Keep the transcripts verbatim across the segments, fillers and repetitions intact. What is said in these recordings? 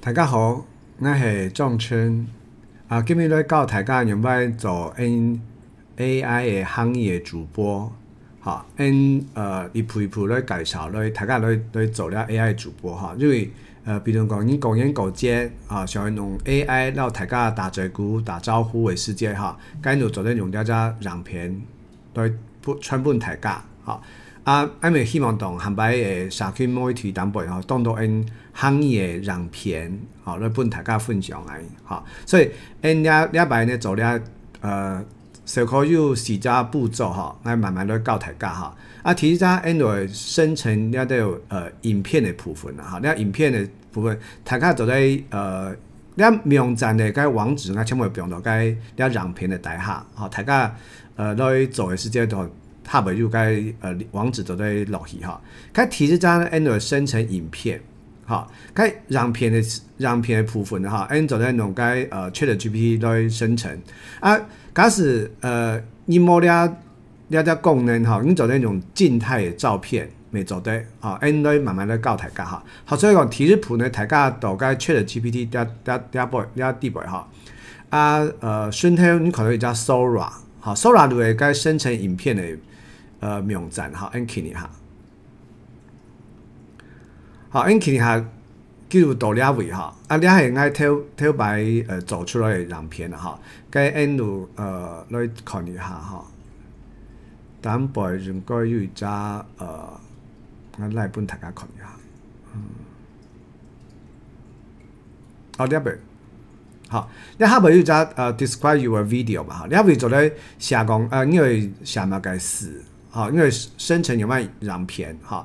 大家好，𠊎係張琛。啊，今日來教大家仰般做N AI个客語个主播。好，N，呃，一步一步來介紹，來，大家來，來做這AI个主播哈。因為，呃，比如講，你過年過節，啊，想要用AI摎大家打嘴鼓、打招呼个時節哈，該就做得用這隻影片 來分，傳分大家，吼。啊，𠊎乜希望當下擺个社群媒體頂背吼，當多用客語个影片，吼，來分大家分享个，吼。所以，𠊎這，這擺呢做這，呃，小可有四隻步驟，吼，𠊎慢慢來教大家，吼。啊，第一隻，𠊎就生成這兜，呃，影片个部分啦，吼。這影片个部分，大家做得，呃，這網站个該網址，𠊎全部放到該這影片个底下，吼，大家 呃，來做个時節就下背有該，呃，網址就得落去吼。該第一隻呢，𠊎就生成影片，吼。該影片个，影片个部分吼，𠊎就得用該，呃，ChatGPT來生成。啊，假使，呃，你無這，這隻功能吼，你就得用靜態个照片乜做得，吼，𠊎來慢慢來教大家吼。好，所以講第一步呢，大家到該ChatGPT這，這，這背，這底背吼。 啊，呃，順頭你看到一隻Sora，吼，Sora就係該生成影片个，呃，網站，吼，𠊎click一下。好，𠊎click一下，就到這位，吼。啊，這係𠊎頭，頭擺，呃，做出來个影片啦，吼。該𠊎就，呃，來看一下，吼。頂背應該有一隻，呃，𠊎來分大家看一下。嗯。 哦，這位。好，這下背有一隻，呃，describe your video嘛，吼，這位做得寫講，呃，你愛寫麼个字，吼，你愛生成仰般影片，吼。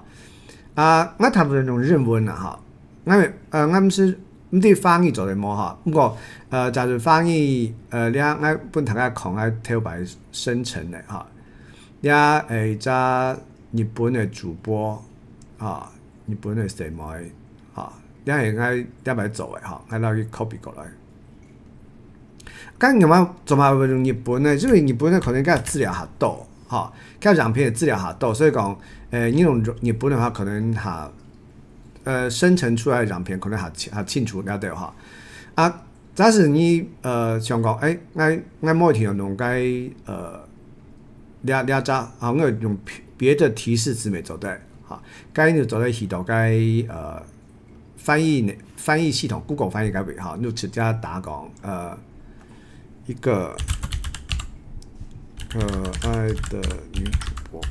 啊，𠊎大部分用日文啦，吼。𠊎，呃，𠊎毋係，毋知華語做得無，吼。毋過，呃，假如華語，呃，這𠊎分大家看𠊎頭擺生成个，吼。這，呃，一隻日本个主播，吼，日本个細妹， 吼，這係𠊎這擺做个，吼，𠊎摎佢copy過來。該仰般做麼个會用日本呢？因為日本个可能佢資料較多，吼，佢影片个資料較多，所以講，呃，你用日本个話，可能較，呃，生成出來个影片可能較清，較清楚了解，吼。啊， 假使你，呃，想講，欸，𠊎，𠊎無一定愛用該，呃，這，這隻，啊，𠊎用別，別个提示詞乜做得，哈，該你就做得去到該，呃，翻譯呢，翻譯系統，Google翻譯該位，哈，你就直接打講，呃，一個可愛的女主播，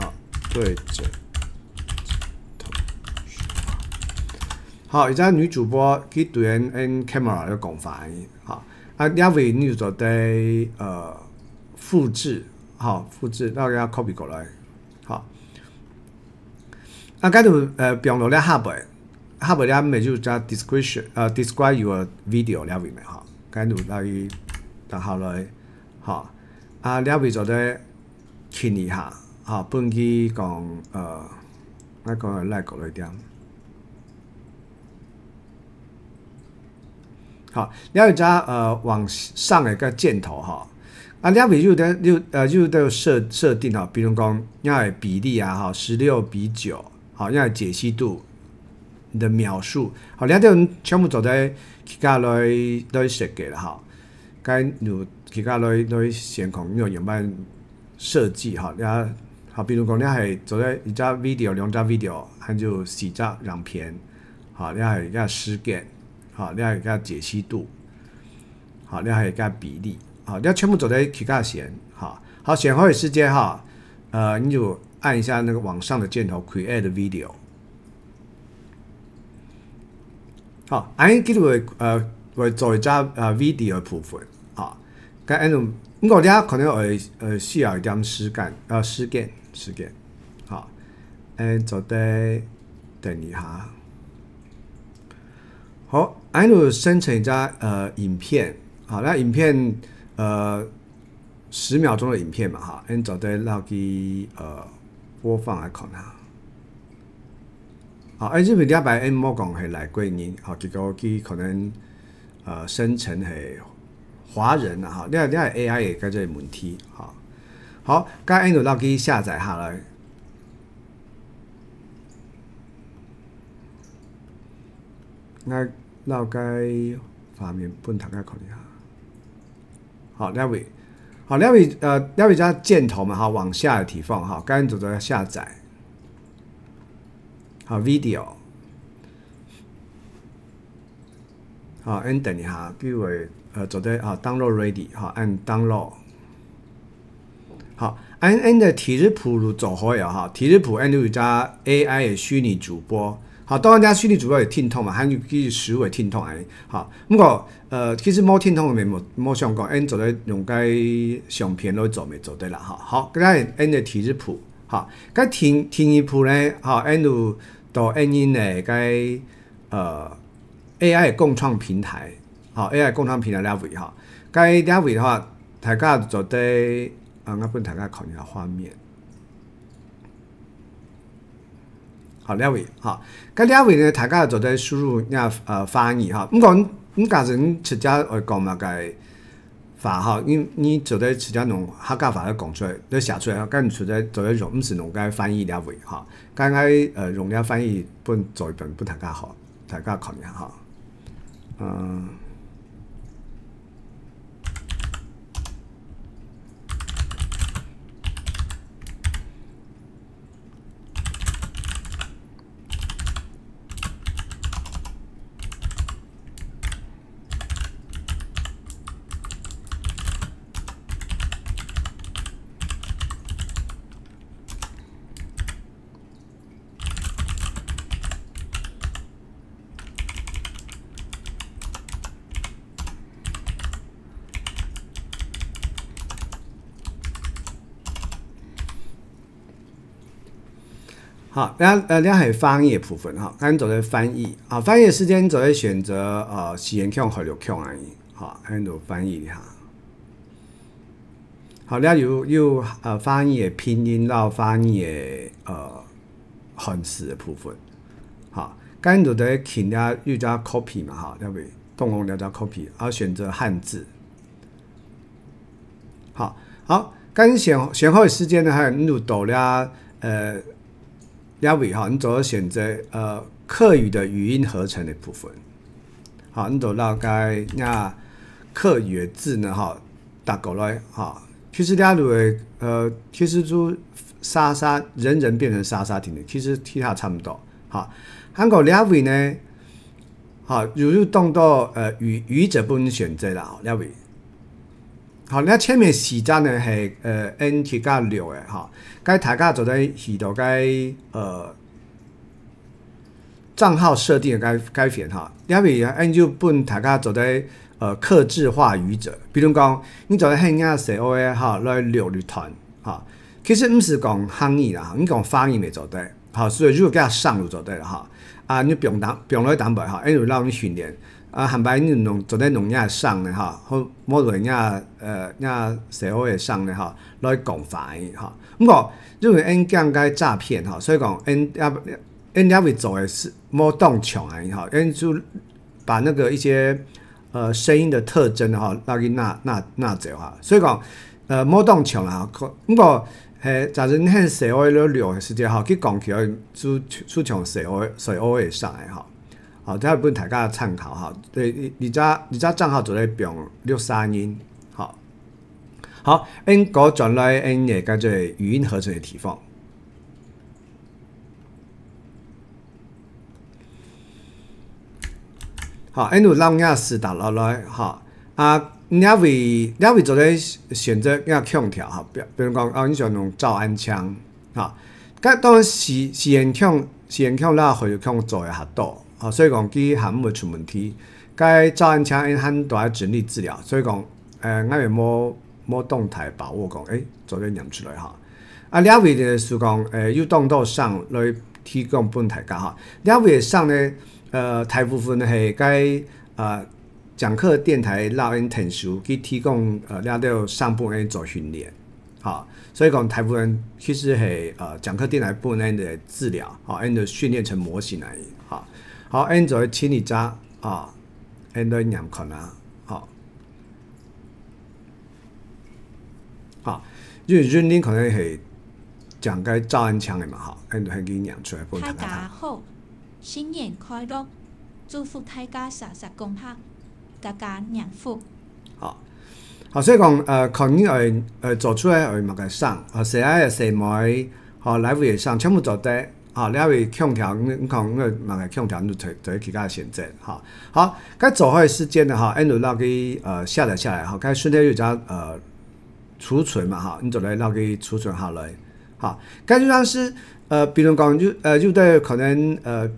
啊，對著鏡頭說話。 好，一隻女主播，佢對𠊎，𠊎camera有講話，吼。啊，這位你就做得，呃，複製，吼，複製，然後給它copy過來，吼。啊，該就，呃，放到這下背，下背這乜有隻description，呃，describe your video這位乜，吼。該就來打下來，吼。啊，這位做得 click一下，吼，分佢講，呃，𠊎講來過來點。好，這有隻，呃，往上个个箭頭，吼。啊，這位有兜，有，呃，有兜設，設定，吼，比如講，這个比例啊，吼，十六比九，吼，這个解析度，你的描述，吼，這兜全部做得自家來，來設計啦，吼。該就自家來，來選項，你有仰般 設計，吼，這，吼，比如講，這係做得一隻video、兩隻video，還有四隻影片，吼，這係个時間，吼，這係个解析度，吼，這係个比例，吼，這全部做得自家選，吼。好，選好个時節，吼，呃，你就按一下那個往上的箭頭，create video。 好，恁樣佢就會，呃，會做一隻，呃，video个部分，吼。該恁樣，毋過這可能會，呃，需要一點時間，呃，時間，時間，吼。恁樣做得等一下。好，恁樣就生成一隻，呃，影片，好，這影片，呃， 十秒鐘个影片嘛，吼，恁樣做得摎佢，呃，播放來看下。好，欸，因為這擺𠊎無講係哪國人，吼，結果佢可能，呃，生成係華人啊，吼，這，這AI个這個問題，吼。好，該恁樣就摎佢下載下來。𠊎摎該畫面分大家看一下。好，這位，好，這位，呃，這位叫箭頭嘛，哈，往下的地方，哈，該做得下載。好，video。好，恁等一下，佢會，呃，做得，好，download ready，好，按download。 好，恁，恁个第一步就做好了哈。第一步，恁有一隻A I个虛擬主播。好，當然，這虛擬主播有聽筒嘛，還有佢實物个聽筒恁呢。好，毋過，呃，其實無聽筒个無，無相干，恁做得用該相片來做，乜做得啦。哈，好，該恁个第一步。好，該第，第二步呢，好，恁有到恁樣个該，呃，A I个共創平台。好，A I共創平台這位哈，該這位哈，大家做得，啊，𠊎分大家看一下畫面。 好，這位，哈，該這位呢，大家做得輸入若，呃，華語哈。毋過，你假使你直接愛講麼个話哈，你，你做得直接用客家話來講出來，來寫出來，該你做得，做得用，毋使用該翻譯這位哈。該𠊎，呃，用這翻譯分做一遍分大家好，大家看一下哈。嗯。 好，這，呃，這係翻譯个部分哈，𠊎做得翻譯。好，翻譯个時間做得選擇，呃，四縣腔、海陸腔恁呢，好，𠊎就翻譯一下。好，這有，有，呃，華語个拼音摎華語个，呃，漢字个部分。好，𠊎就得揀這有隻copy嘛，哈，這位，當中這隻copy，啊，選擇漢字。 好，好，該你選，選好个時間呢，哈，你就到這，呃，這位哈，你做得選擇，呃，客語个語音合成个部分。好，你就摎該若客語个字呢，哈，打過來，哈。其實這位，呃，其實就儕儕，人人變成儕儕定定，其實其他差毋多。好，還過這位呢，好，又有當多，呃，語，語彙分你選擇啦，這位。 好，該前面四隻呢係，呃，𠊎自家錄个哈，該大家做得去到該，呃，帳號設定个該，該片哈，這位𠊎就分大家做得，呃，客製化語彙。比如講，你做得喊若細阿仔哈來錄一段哈，其實毋使講客語啦，你講華語乜做得。 好，所以如果佢个聲就做得了哈。啊，你放當，放落去當擺哈，因為摎你訓練。啊，下擺你用，做得用若个聲呢哈，或，或者若，呃，若細阿仔个聲呢哈，來講話个哈。毋過，因為𠊎驚該詐騙哈，所以講，𠊎，𠊎這位做个係無當像个哈，𠊎就 把那個一些，呃，聲音的特徵哈，拿去拿，拿，拿走哈。所以講，呃，無當像啦，可，毋過，嘿，假使你喊細阿仔錄个時節哈，佢講起來就，就像細阿仔，細阿仔个聲个哈。好，這分大家參考哈。對，你，你這，你這帳號做得放錄聲音，好。好，𠊎過轉來𠊎个該個語音合成个地方。 好，𠊎就摎若字打落來，哈。啊，這位，這位做得選擇若腔調，哈，比，比如講，啊，你想用詔安腔，哈。該當然四，四縣腔，四縣腔摎海陸腔做个較多，啊，所以講佢還毋會出問題。該詔安腔𠊎還在整理資料，所以講，呃，𠊎也無，無當大把握講，誒，做得唸出來，哈。 啊，這位呢係講，呃，有當多聲來提供分大家哈。這位个聲呢，呃，大部分係該，呃，講客電台摎𠊎𢯭手去提供，呃，這兜聲分𠊎做訓練。哈，所以講大部分其實係，呃，講客電台分𠊎个資料，哈，𠊎就訓練成模型而已，哈。好，𠊎做得清理一下，啊，𠊎來唸看啊，好。 哈，因為雲林可能係講該詔安腔个嘛，哈，恁就喊佢唸出來分大家聽。大家好，新年快樂！祝福大家儕儕恭喜，家家迎福。好，好，所以講，呃，看你愛，呃，做出來愛麼个聲，啊，細阿个細妹，好，來位个聲全部做得，好，你愛強調，你，你看你愛麼个強調，你就做，做其他選擇，好。好，該做好个時間呢，好，俺就落去，呃，下載下來，好，該順便有一隻，呃，儲存嘛，哈，你就來落去儲存下來。好，該就像是，呃，比如講，有，呃，有的可能，呃，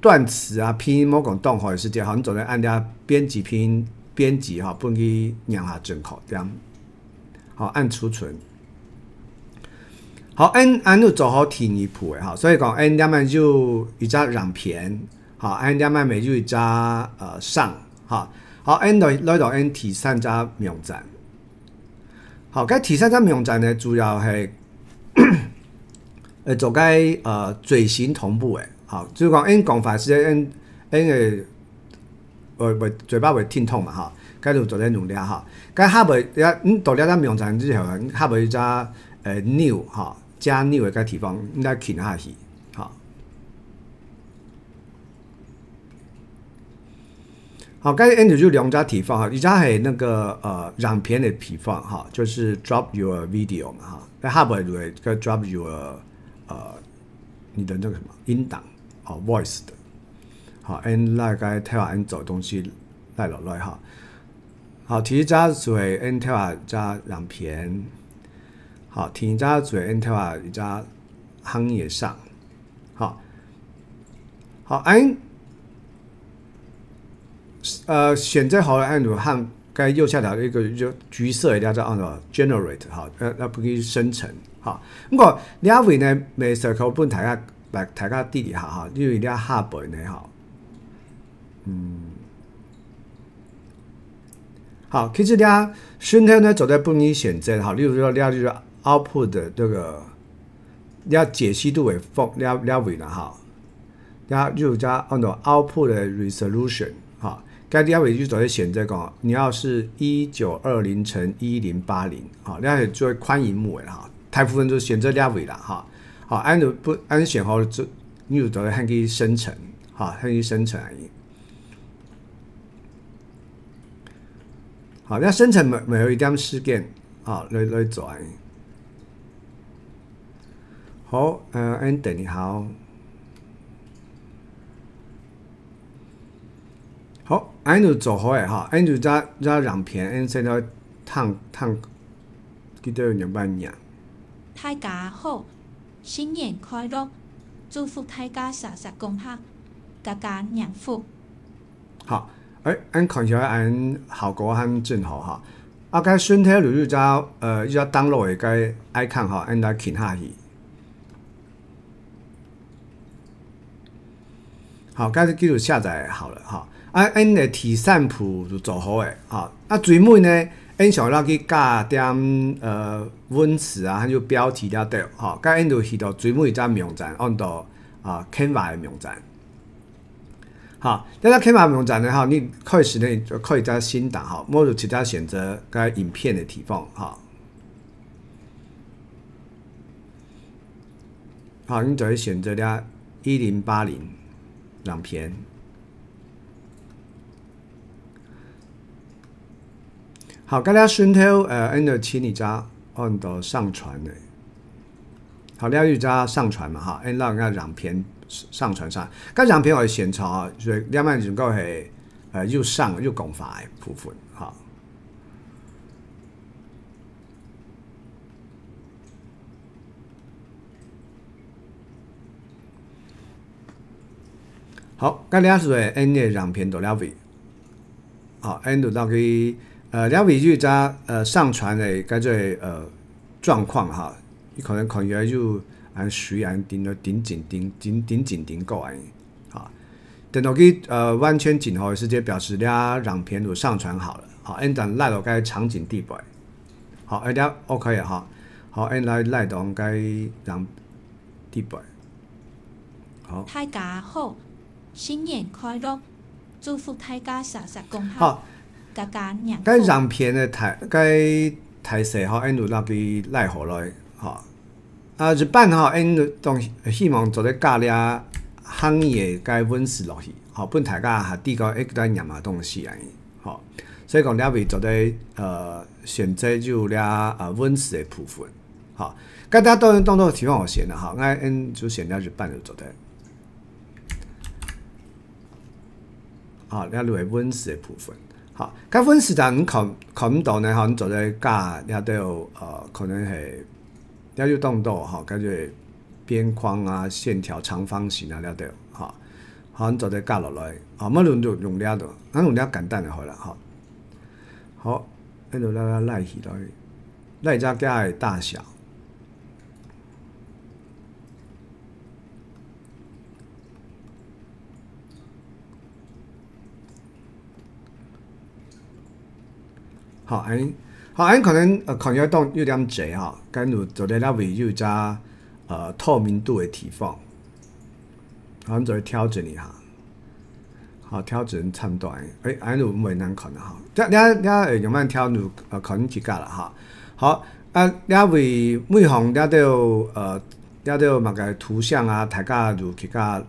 斷詞啊、拼音無講當好个時間，哈，你就來按這編輯拼音，編輯，哈，分佢念下正確，這樣。好，按儲存。好，俺，俺就做好第二步个，哈，所以講，俺這面有一隻影片，好，俺這面有一隻，呃，聲，哈。好，俺來，來到俺第三隻網站。 好，該第三隻網站呢，主要係，呃，做該，呃，嘴型同步个。好，就係講，俺講話時，俺，俺个，呃，會，嘴巴會停動嘛，哈，該就做得用這，哈。該下背，也，嗯，到這隻網站之後，下背一隻，呃，new，哈，加new个該地方，你來撳下去，好。 好，該恁就有兩隻地方哈，一隻係那個，呃，影片个地方哈，就是 drop your video 嘛哈，該下背就會个 drop your，呃，你的那個什麼音檔，哦，voice 的。好，and 那該頭下恁做東西來落來哈。好，第一隻就係恁頭下一隻影片，好，第二隻就係恁頭下一隻行業聲。 好，好，俺，呃，選擇好了，俺就按該右下角一個就橘色个，叫做按照 generate 哈，呃，呃，分佢生成哈。毋過這位呢，毋係隨口分大家來，大家知一下哈，因為這下背呢哈，嗯。 好，其實這順頭呢，做得分你選擇哈，例如說，這就是output的這個，這解析度的方，這，這位啦哈，這就叫按照 output 的 resolution 哈，該這位就做得選擇講，你要是一九二零乘一零八零，哈，這係做寬螢幕的哈，大部分都選擇這位啦哈。好，恁就分，恁選好了，就，你就做得喊佢生成，哈，喊佢生成而已。 好，這生成每，每有一點時間，好，來，來做。好，呃，俺等一下哦。好，俺就做好了哈，俺就這，這影片，俺先來聽，聽，佢兜仰般念。大家好，新年快樂！祝福大家儕儕恭喜，家家迎福。 好，欸，俺看起來俺效果還真好哈。啊，該順頭就有一隻，呃，一隻download个該icon哈，俺來撳下去。好，該就記錄下載好了哈。啊，俺个第三步就做好了哈。啊，最尾呢，俺想要去加點，呃，文字啊，還有標題了對，哈。該俺就去到最尾一隻網站，按到，啊，Canva个網站。 好，這隻Canva網站呢，哈，你開始呢就開一隻新檔，哈，無就直接選擇該影片个地方，哈。好，你就會選擇這一零八零影片。好，該這順頭，呃，俺就請你家按到上傳个。 好，了有一隻上傳嘛，哈，哎，讓人家影片上傳上。該影片我選擇啊，所以兩萬人夠係，呃，又上又講法个部分，哈。好，該這係俺个影片到了位。 好，恁就落去，呃，這位就一隻，呃，上傳个，叫做，呃，狀況哈，你可能看起來就恁水恁頂，頂緊頂，頂，頂緊頂高恁，哈。等到佢，呃，完全整好个時間，表示這影片就上傳好了。好，恁等來到該場景底背。好，哎，這OK了哈。好，恁來，來到該場底背。好。大家好，新年快樂！ 祝福大家儕儕恭喜，好，家家迎福。該影片个大，該大細吼，恁就落去拉好來，吼。啊，一般吼，恁就當希望做得加這下漢語个該文字落去，吼，分大家還知講，誒，佢在念麼東西啊，吼。所以講這位做得，呃，選擇有這，呃，文字个部分，吼。該大家當然當多地方有選啦，吼，𠊎，嗯，就選這一半就做得。 吼，這就係文字个部分。吼，該文字當然看，看毋到呢，吼，你做得加這兜，呃，可能係，這有當多，吼，感覺邊框啊、線條、長方形啊，這兜，吼，好，你做得加落來，吼，無論用，用這兜，咱用這簡單就好了，吼。好，那就讓它拉起來，拉一下它的大小。 好，恁，好，恁可能，呃，看起來當有點濟吼，該就做得這位有一隻，呃，透明度个地方，好，你做得調整一下。好，調整差不多恁，誒，恁就毋會難看了吼。這，這，這，呃，用慢調就，呃，可能自家了吼。好，啊，這位每項這兜，呃，這兜麼个圖像啊，大家就自家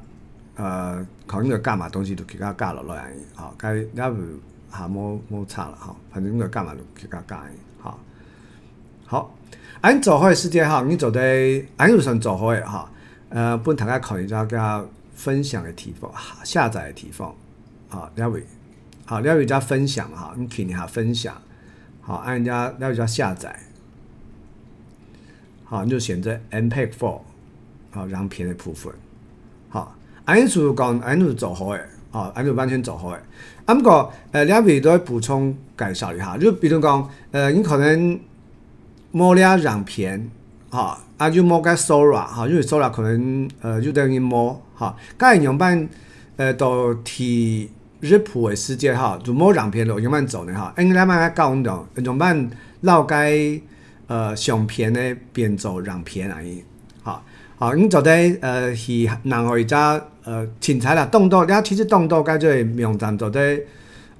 呃，可能就加麼東西就自家加落來，吼，該也無，無差啦，吼，反正就加麼就自家加，吼。好，恁做好个時節，吼，你做得，恁就算做好个，吼，呃，分大家看一下，該分享个地方，下載个地方，吼，這位，好，這位叫分享，吼，你點一下分享，好，恁這，這位叫下載。 好，你就選擇M P four，好，影片个部分。好，恁樣就講，恁樣就做好个，好，恁樣就完全做好个。啊，毋過，呃，這位都要補充介紹一下，就比如講，呃，你可能無這影片，哈，啊，又無該Sora，哈，因為Sora可能，呃，有兜人無，哈，該仰般，呃，到第 一步个時節吼，就無影片了，仰般做呢吼？恁樣慢慢教你咯，仰般摎該，呃，相片呢變做影片啊，吼。好，你做得，呃，去另外一隻，呃，凊彩啦，當多，這其實當多該个網站做得，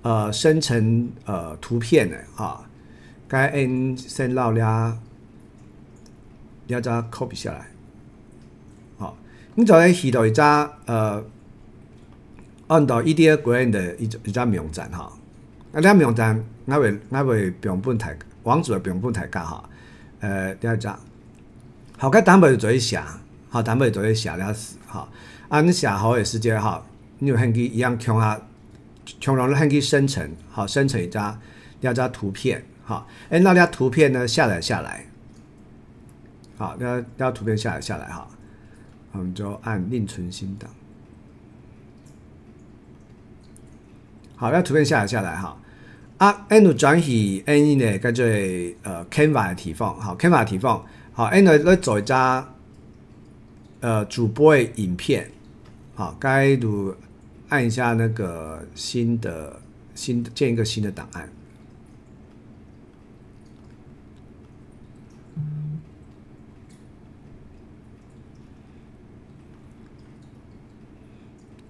呃，生成，呃，圖片个，吼。該恁先摎這，這隻copy下來。 好，你做得去到一隻，呃，按照Idea Grande个一，一隻網站吼。啊，這網站𠊎會，𠊎會放分大，網址會放分大家吼。呃，這隻。好，該等下就做得寫，好，等下就做得寫這字，吼。啊，你寫好个時節吼，你就先去一樣共下，共樣先去生成，好，生成一隻，這隻圖片，好。哎，那這圖片呢，下載下來。 好，那，那圖片下載下來哈，我們就按另存新檔。好，那圖片下載下來哈，啊，恁樣轉去恁樣个，叫做，呃，Canva个地方，好，Canva个地方，好，恁樣來做一隻，呃，主播个影片，好，該就按一下那個新的，新的，建一個新的檔案。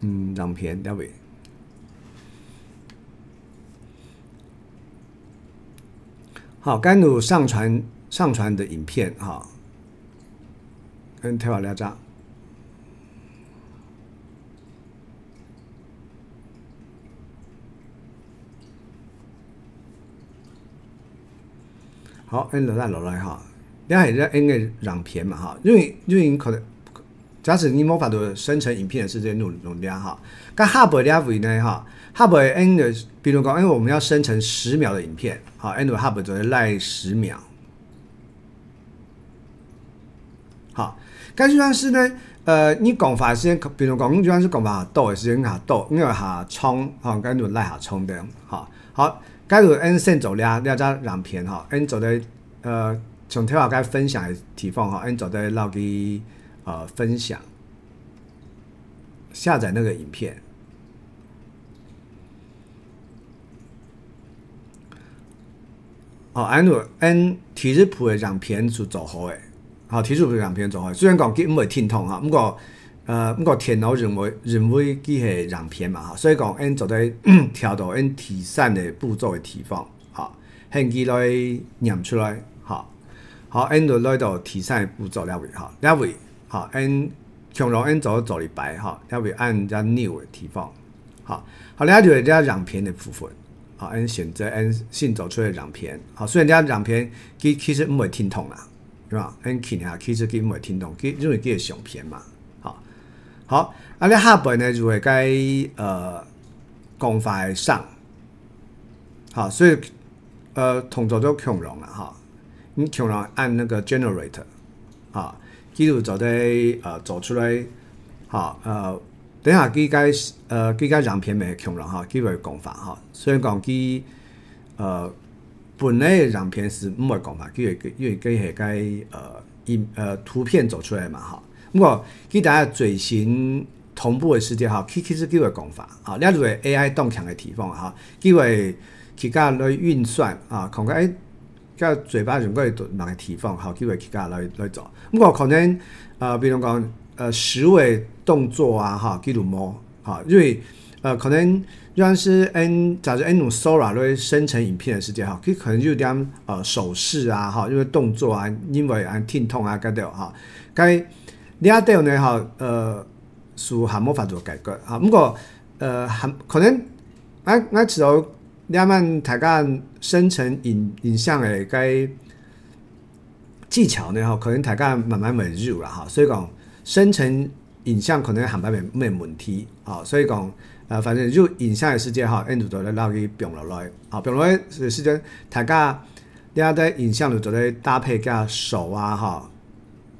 嗯，影片這位。好，該就上傳，上傳的影片哈，恁樣貼好這隻。 好，恁樣落來哈，這係恁樣个影片嘛哈，因為，因為可能，假使你無法度生成影片个時節，用，用這哈。該下背這位呢哈，下背恁樣个，比如講，因為我們要生成十秒的影片，好，恁樣下背就會來十秒。 好，該就算是呢，呃，你講話个時間，比如講，你就算是講話較多个時間，較多，你有較長，吼，該就來較長个，吼。好，該就恁先做這，這隻影片，吼，恁做得，呃，像頭下該分享个地方，吼，恁做得落去，呃，分享，下載那個影片。 哦，恁樣，恁第一步个影片就做好个。好，第一步个影片做好个。雖然講佢毋會停動哈，毋過，呃，毋過電腦認為，認為佢係影片嘛哈，所以講，恁做得跳到恁第三个步驟个地方，哈，喊佢來念出來，哈。好，恁就來到第三个步驟這位，哈，這位，哈，恁共樣𫣆做做一擺吼，也會按這new个地方。好，好，這就係這影片个部分。好，𫣆選擇𫣆新做出來个影片。好，雖然這影片佢其實毋會停動啦，對吧？𫣆撳下其實佢毋會停動，佢因為佢係相片嘛。好，好，啊，這下背呢就係該呃講話个聲。好，所以呃動作就共樣啦哈。你共樣按那個 generator。 啊，佢就做得呃做出來，哈，呃，等下佢个呃佢个影片乜共樣哈，佢會講話哈。雖然講佢呃本來个影片係毋會講話，佢會因為佢係該呃音呃圖片做出來嘛哈。毋過佢等下嘴型同步个時節哈，佢其實佢會講話，哈，這就係A I當強个地方哈，佢會自家來運算啊，看看誒。 个嘴巴用个到麼个地方，好，佢會自家來來做。毋過可能呃，比如講呃食物个動作啊，哈，佢就無，哈，因為呃可能像係𫣆假如𫣆用 Sora 來生成影片个時節，哈，佢可能有點呃手勢啊，哈，因為動作啊，因為啊停動啊，該兜哈，該這兜呢，哈，呃，係還無法度解決哈。毋過呃，還可能𠊎𠊎知道這滿大家生成影影像个該技巧呢，吼，可能大家慢慢會有啦，吼，所以講生成影像可能還無無問題，吼，所以講呃，反正有影像个時節，吼，𫣆就來摎佢放落來，吼，放落來个時節，大家這兜影像就做得搭配个手啊，吼，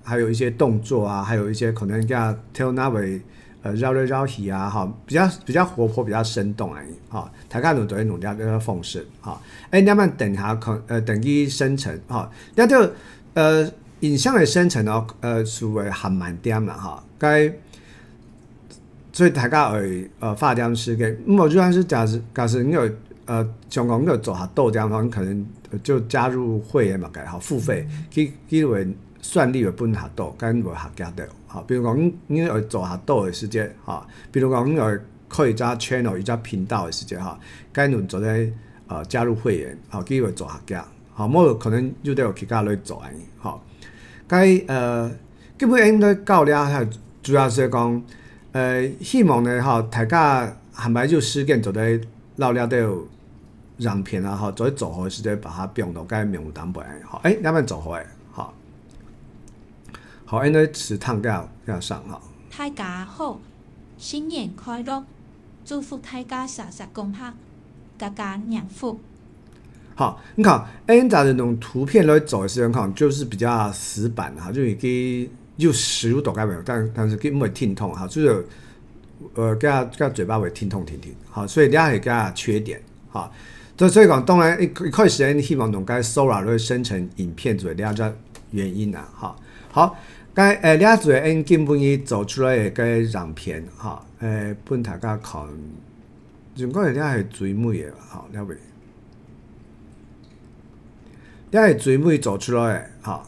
還有一些動作啊，還有一些可能个頭那會呃搖來搖去啊，哈，比較比較活潑，比較生動啊，哈，大家就做得用這个方式，哈。誒，那麼等下可呃等佢生成，哈，那就呃影像个生成哦，呃係會還慢點啦，哈，該 所以大家愛呃花點時間。毋過就算係假使假使你有呃像講你有做較多點，你可能呃就加入會員嘛，該吼付費，佢佢會算力會分較多，跟會較加的。好，比如講你你有做較多个時間，哈，比如講你有開一隻 channel 一隻頻道个時間，哈，該你做得呃加入會員，好，佢會做較加。 吼，無可能有兜有其他來做安尼，吼。該呃，今晡日𫣆來教這下，主要係講，呃，希望呢，吼，大家還擺有時間做得摎這兜影片啊，吼，做得做好時節把它放到該網路頂背，吼。誒，這擺做好誒，吼。好，𫣆來試聽个个聲，吼。大家好，新年快樂！祝福大家儕儕恭喜，家家迎福。 好，你看，𫣆假使用圖片來做个時候，看就是比較死板哈，就已經有十多个沒有，但但是佢毋會停動哈，就是呃，个个嘴巴會停動停停，好，所以這係个缺點哈。所以所以講，當然一一開始𫣆希望用該 Sora 來生成影片，就係這隻原因啦，哈。好，該誒，這就係𫣆今晡日做出來个影片哈，誒，分大家看。 應該這係最尾个吧，吼，這位。這係最尾做出來个，吼。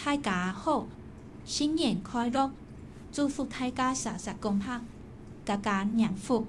大家好，新年快樂！祝福大家儕儕恭喜，家家迎福。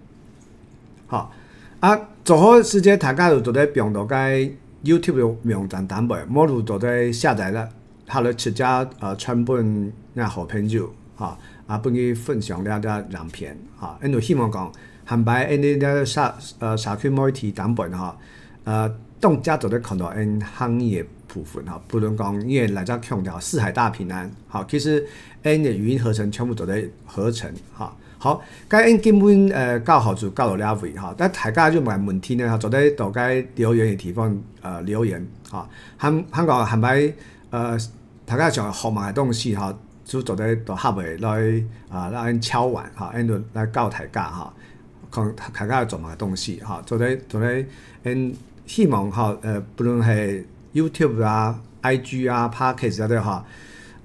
好，啊，做好時節，大家就做得放到該YouTube个網站頂背，無就做得下載了。 下來直接呃傳分若好朋友，哈，啊分佢分享這這影片，哈，𫣆就希望講，下擺𫣆俚這社呃社群媒體頂背，哈，呃，當家做得看到𫣆行業个部分，哈，不論講你个哪隻腔調，四海大平安，哈，其實𫣆个語音合成全部做得合成，哈。好，該𫣆今晡呃教學就教到這位，哈，但大家有麼个問題呢，哈，做得到該留言个地方呃留言，哈，還還講下擺 呃，大家想學麼个東西哈，就做得到下背來啊，來敲碗哈，𫣆就來教大家哈，看大家做麼个東西哈，做得做得，𫣆希望哈，呃，不論係YouTube啊、IG啊、Podcast啊，對哈，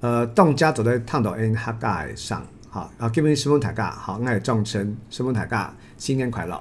呃，當家做得聽到𫣆客家个聲哈，啊，今晡日承蒙大家，好，𠊎係張琛，承蒙大家，新年快樂！